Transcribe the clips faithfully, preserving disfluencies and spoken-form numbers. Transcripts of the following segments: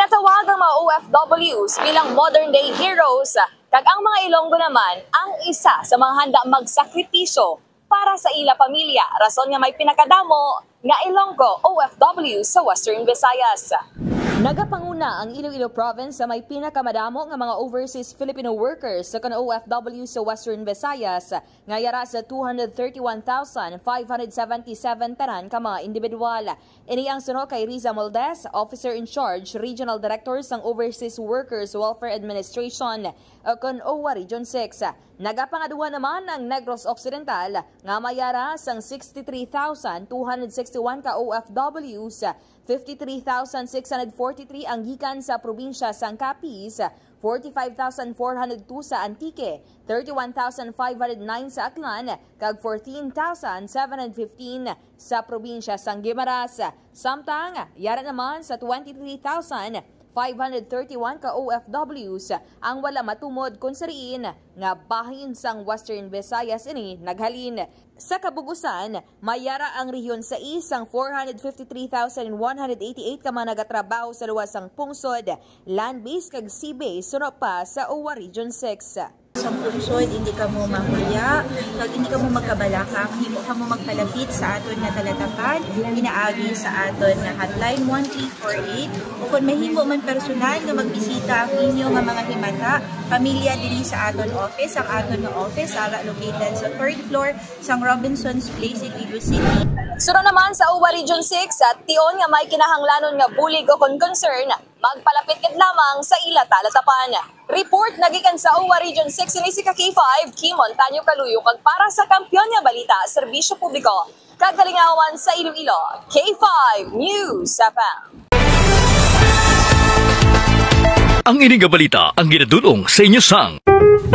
Natawag ang mga O F Ws bilang modern-day heroes, kag ang mga Ilonggo naman ang isa sa mga handa magsakripisyo para sa ila pamilya, rason nga may pinakadamo nga Ilonggo O F W sa Western Visayas. Nagapanguna ang Iloilo Province sa may pinakamadamo nga mga overseas Filipino workers sa kan O F W sa Western Visayas, nga yara sa two hundred thirty-one thousand five hundred seventy-seven tanan ka mga individual. Ini ang suno kay Riza Moldes, Officer in Charge, Regional Director sang Overseas Workers Welfare Administration, o kon O W A Region six. Nagapangaduha naman ang Negros Occidental, nga may yara sang sixty-three thousand two hundred sixty-one ka O F Ws, fifty-three thousand six hundred forty-three ang gikan sa probinsya sang Capiz, forty-five thousand four hundred two sa Antique, thirty-one thousand five hundred nine sa Aklan, kag fourteen thousand seven hundred fifteen sa probinsya sang Guimaras. Samtang, yara naman sa twenty-three thousand five hundred thirty-one ka O F Ws ang wala matumod kon sa diin nga bahin sang Western Visayas ini naghalin. Sa kabug-usan, may yara ang Rehiyon sais sang four hundred fifty-three thousand one hundred eighty-eight ka mga nagatrabaho sa luwas sang pungsod, land-based kag sea-based, suno pa sa O W A Region six. Sang pungsod, hindi kamo mahuya, kag hindi kamo magkabalaka. Mahimo kamo magpalapit sa aton nga talatapan, pinaagi sa aton nga hotline one three four eight, o kon mahimo man personal nga magbisita ang inyo nga mga himata, pamilya diri sa aton office. Ang aton nga office ara located sa third floor sang Robinson's Place, Iloilo City. Suno naman sa O W A Region six, at tion nga may kinahanglanon nga bulig o kon concern, magpalapit gid lamang sa ila talatapan. Report nagikan sa O W A Region six, ini si ka K five, Kim Montaño Caluyo, kag para sa Kampiyon nga Balita, Serbisyo Publiko, kag Kalingawan sa Iloilo, K five News F M. Ang ini nga balita ang ginadul-ong sa inyo sang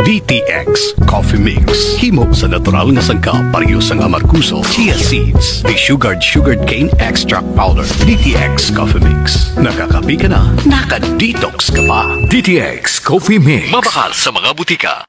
D T X Coffee Mix. Himo sa natural nga sangkap, pareho sang amargoso, chia seeds, desugared sugarcane extract powder. D T X Coffee Mix. Nakakape ka na, naka-detox ka pa. D T X Coffee Mix. Mabakal sa mga butika.